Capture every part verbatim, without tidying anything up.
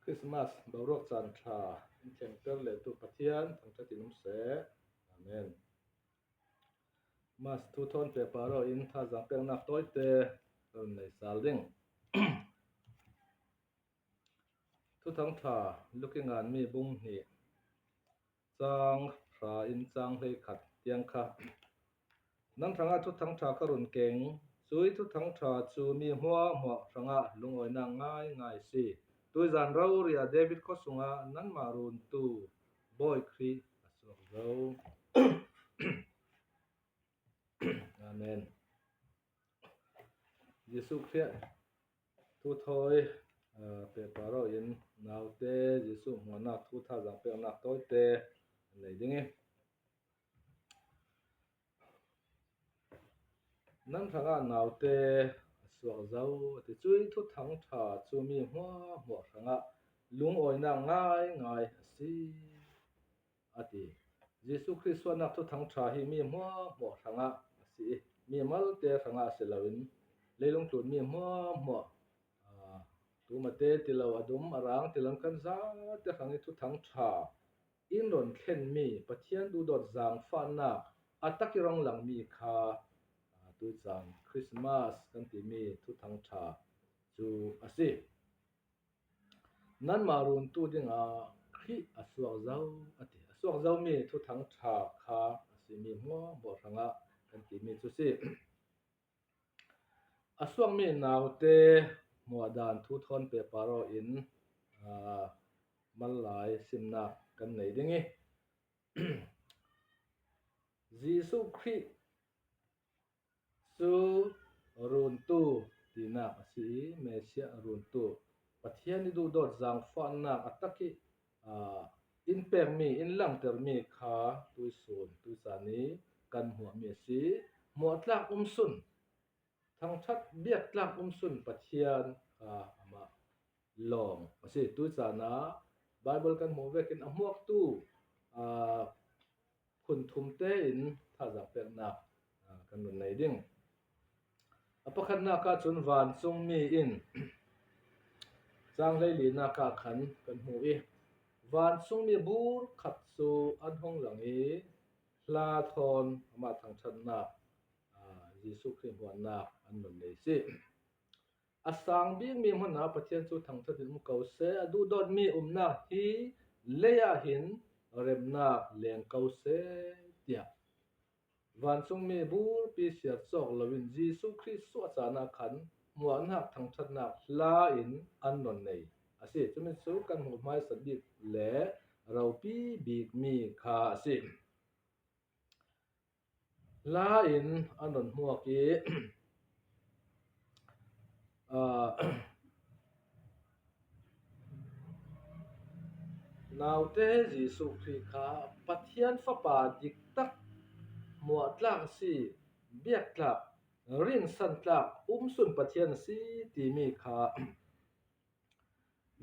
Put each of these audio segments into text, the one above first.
Christmas boruak caan ṭha in thlengter lehtu Pathian thangṭhatin um seh. Amen. Mass thu thawn pehpar aw in thazang peknak tawite kan nei sal ding. Thuthang ṭha Luki nganmi bung hnih, chang hra in chang hleikhat tiang kha, nan hrangah thuthang ṭha ka run keng, cui thuthang ṭha cu mi hmuahhmuah hrangah lungawinak ngaingai si. Tuizan rori ah David khuasungah nanmah runtu Bawi Khrih a suak zo. Amen. Jesuh Khrih thu thawi, aa, pehpar aw in naute Jesuh hmuahnak thu thazang peknak tawite an nei ding i, nan hrangah naute a suak zo a ti. Cui thuthang ṭha cu mi hmuahhmuah hrangah lungawinak ngaingai a si, a ti. Jesuh Khrih suahnak thuthang ṭha hi mi hmuahhmuah hrangah a si i, mi malte hrangah a si loin, leilung tlun mi hmuahhmuah, aa, tumate ti lo, a dum a rang ti lo, kan zate hrang i thuthang ṭha in rawn thlenmi Pathian duhdawt zaangfahnak a tak i rawn langmi kha, aa, tuizan Christmas kan timi thuthang ṭha cu a si. Nanmah runtu dingah Khrih a suak zo a ti. A suak zomi thuthang ṭha kha a si, mi hmuahhmuah hrangah kan timi cu si. A suakmi naute hmuah dan thu thawn pehpar aw in, aa, mal lai simnak kan nei ding i, Jesuh Khrih cu runtu tinak a si i, Messiah runtu, Pathian i duhdawt zaangfahnak a tak i, aa, in pekmi, in langtermi kha tuisun, tuizan i kan hmuahmi a si. Hmuahtlak um sun, thangṭhat biaktlak um sun Pathian kha amah lawm a si. Tuizan ah Bible kan hmuh vekin a hmuaktu, aa, phun thum tein thazang peknak, aa, kan rawn nei ding. A pakhatnak ah cun vancungmi in, chang hleilinak ah khan kan hmuh i, vancungmi bur khat cu an hung lang i, hla thawn amah thangṭhatnak, aa, Jesuh Khrih hmuahnak an rawn nei si. A sang bikmi hmunah Pathian cu thangṭhat in um ko seh, a duhdawtmi umnak hi leiah hin remnak leng ko seh, tiah vancungmi burpi siar cawk loin Jesuh Khrih suah caan ah khan hmuahnak thangṭhatnak hla in an rawn nei a si. Cumi cu kan hmuh hmaisa bik le ropi bikmi kha a si. Hla in an rawn hmuak i, aa, naute Jesuh Khrih kha Pathian Fapa diktak, hmuahtlak a si, biaktlak, rinsantlak, umsun Pathian a si timi kha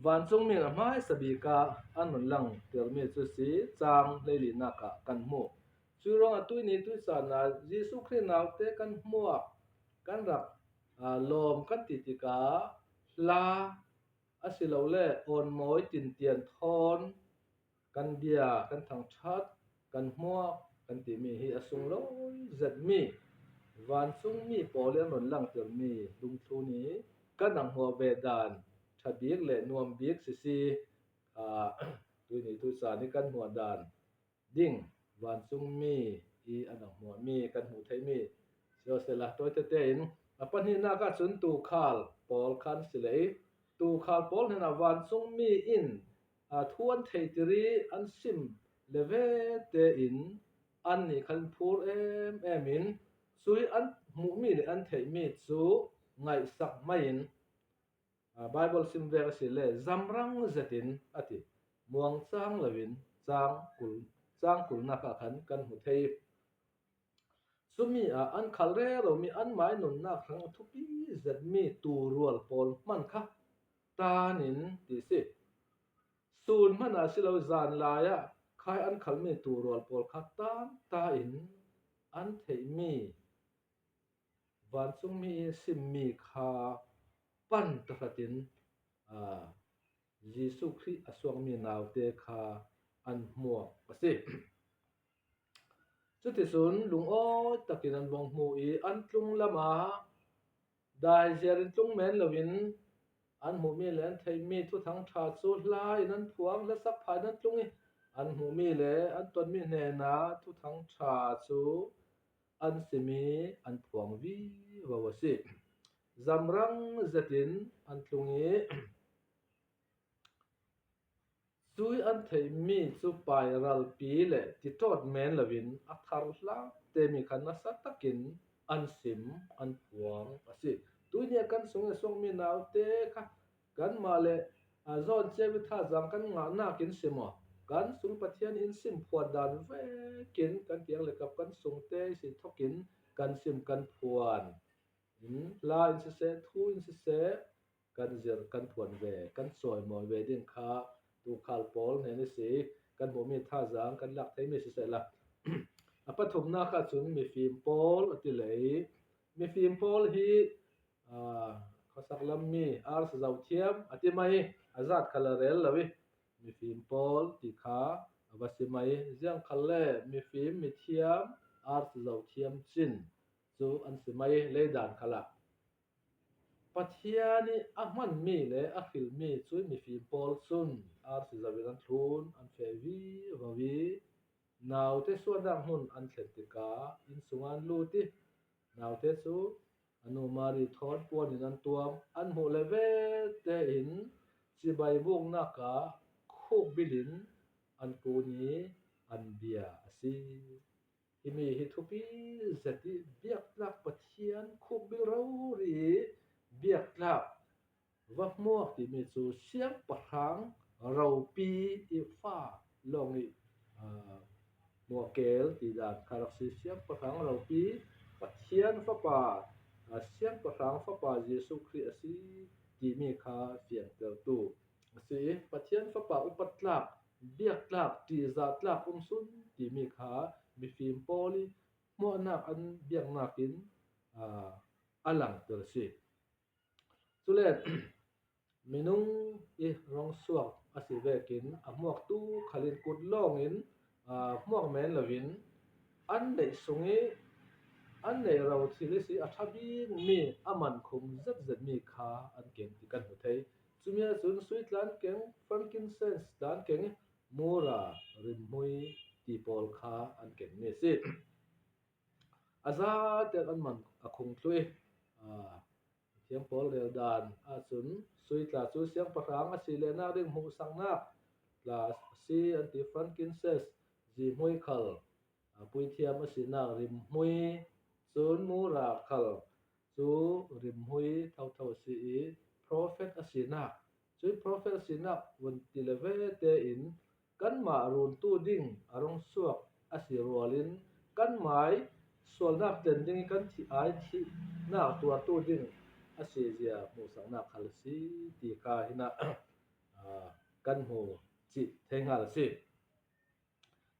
vancungmi in a hmaisa bik ah an rawn langtermi cu si, chang hleilinak ah kan hmuh. Cui ruangah tuini tuizan ah Jesuh Khrih naute kan hmuak, kan rak, aa, lawm kan ti tikah hla asilole awnmawi tintian thawn kan bia, kan thangṭhat, kan hmuak kan timi hi a sunglawi zetmi vancungmi pawl in an rawn langtermi dungthlun i kan ang hmuah ve dan ṭha bik le nuam bik sisi, aa, tuini tuizan i kan hmuah dan ding vancungmi i an ang hmuahmi kan hmuh theihmi si sela, tawite tein a pahnihnak ah cun tuukhal pawl kha an si le i, tuukhal pawl hnenah vancungmi in, aa, thu an theihtir i an sim le ve tein annih khan phur em em in, cui an hmuhmi le an theihmi cu ngaihsak hmai in, aa, Bible sim vek a si le zamrang zetin a ti. Muangchang loin chang kul, chang kulnak ah khan kan hmu thei. Cumi ah an khal reromi anmai nunnak hrang a thupi zetmi tuurual pawl hman kha tan in ti si. Sun hmanah si lo, zan lai ah khai an khalmi tuurual pawl kha tan ta in an theihmi vancungmi i simmi kha pan tahratin, aa, Jesuh Khrih a suakmi naute kha an hmuak a si. Cuti sun lungawi takin an vong hmu i an tlung lama daiziarin tlung men loin an hmuhmi le an theihmi thuthang ṭha cu hla in an phuang, hla sak pha in an tlung i an hmuhmi le an tonmi hnena thuthang ṭha cu an sim i an phuang vivo a si. Zamrang zetin an tlung i cui an theihmi cu pairalpi le tiṭawt men loin a thar hlak temi kha nasa takin an sim, an phuang a si. Tuini a kan sung i suakmi naute kha kanmah le, a, zawn cio i thazaang kan ngahnak in si maw, kan sung Pathian in sim phuan dan vekin kan kiang le kap kan sungte i si thokin kan sim kan phuan in, hla in siseh, thu in siseh, kan zir, kan phuan ve, kan cawimawi ve ding kha tuukhal pawl hnen i si, kan hmuhmi thazaang kan lak theimi siseh la. A pathumnak ah cun mifim pawl a ti lei. Mifim pawl hi, aa, khuasak lam mi arsi zothiam a ti mai, a zat kha la rel lo i mifim pawl ti kha a va si mai. Ziang khal le mifim, mithiam, arsi zothiam cin cu an si mai, leidan khalah. Pathian i a hmanmi le a hrilmi cu mifim pawl cun arsi zoin an thlun, an feh vivo i naute suahnak hmun an thlen tikah innsung ah an lut i naute cu a nu Mari thawn puan in an tuam, an hmuh le ve tein cibai buknak ah khukbil in an kun i an bia a si. Himi hi thupi zet i biaktlak Pathian khukbil rori i biaktlak va hmuak timi cu siangpahrang ropi i fa lawng i, aa, hmuahkel ti dan kha rak si. Siangpahrang ropi, Pathian Fapa, aa, siangpahrang Fapa Jesuh Khrih a si timi kha fiangtertu a si. Pathian Fapa upat tlak, biak tlak, ṭihzah tlak um sun timi kha mifim pawl i hmuahnak an biaknak in, aa, a langter a si. Cule minung i rong suak a si vekin a hmuaktu khalin kut lawngin, aa, hmuak men loin an neih sung i an neih ro thil i si a ṭha bikmi a man khum zetzetmi kha an ken ti kan hmu thei. Cumi ahcun sui tla an keng, frankincense tla an keng i mura, rimhmui ti pawl kha an kenmi a si. A zate an man a khung thlu i, aa, thiam pawl rel dan ahcun sui tla cu siangpahrang a si le nak ding hmuhsaknak tla a si an ti. Frankincense, zihmui khal, aa, puithiam a sinak rimhmui, cun mura khal cu rimhmui thotho a si i profet a sinak, cui profet a sinak vun ti le ve tein kanmah runtu ding a rung suak a si rualin kanmah i sualnak tlen ding i kan thih ai thihnak tuartu ding a si zia hmuhsaknak khal a si ti kha hinah, aa, kan hmu cih thei hngal a si.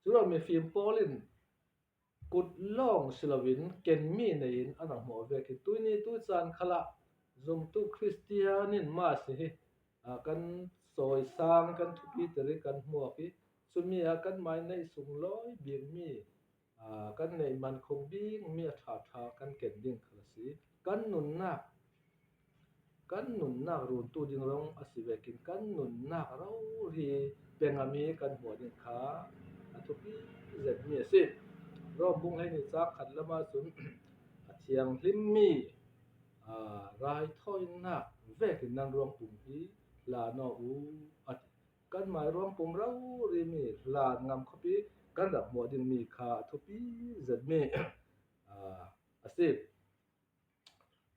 Curuangah mifim pawl in kut lawng si loin kenmi nei in an rak hmuh vekin tuini tucaan khalah zumtu Kristian in mah si hi, aa, kan cawisang, kan thupiter i kan hmuak i cumi ah kanmah i neih sunglawi bikmi, aa, kan neih man khung bikmi a ṭhaṭha kan ken ding khal a si. Kan nunnak kan nunnak runtu ding rong a si vekin kan nunnak rori pengami kan hmuah ding kha a thupi zetmi a si. Rom bung hleihnih cang khat lamah cun a thianghlimmi, aa, raithawinak vekin nan ruangpum hi hlan aw u a ti. Kanmah i ruangpum rorimi hlan ngam khawpi kan rak hmuah dingmi kha a thupi zetmi, aa, a si.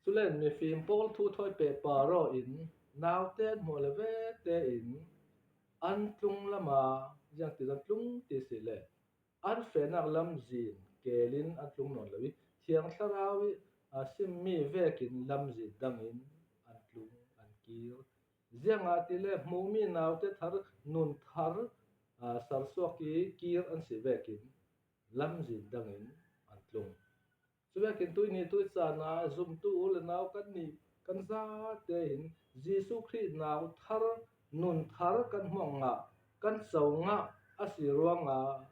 Culen mifim pawl thu thawi pehpar aw in naute an hmuh le ve tein an tlung lama ziangtin an tlung ti si le an fehnak lamzin kelin an tlung nawn lo i Thiang Thlarau i a simmi vekin lamzin dangin an tlung, an kir. Ziangahtile hmuhmi naute thar nun thar, aa, sersuak i kir an si vekin lamzin dangin an tlung. Cuvekin tuini tuicaan ah zumtu u le nau kan nih kan zate in Jesuh Khrih nau thar nun thar kan hmuak ngah, kan co ngah a si ruangah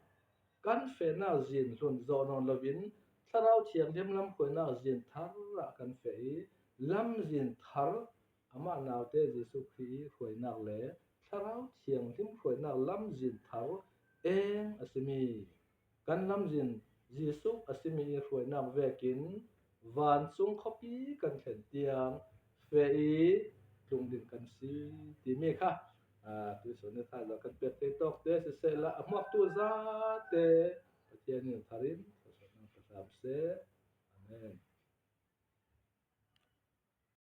kan fehnak zin hlun zawh nawn loin Thlarau Thianghlim lam hruainak zin thar ah kan feh i, lamzin thar, amah naute Jesuh Khrih i hruainak le Thlarau Thianghlim hruainak lamzin thar eng a si mi. Kan lamzin Jesuh a si mi i hruainak vekin vancung khuapi kan thlen tiang feh i tlung ding kan si timi kha, aa, tuisawn ni thai lo kan pek thei tawk te siseh la, a hmuaktu zate Pathian in thar in thawhsawt nang ka hram seh. Amen.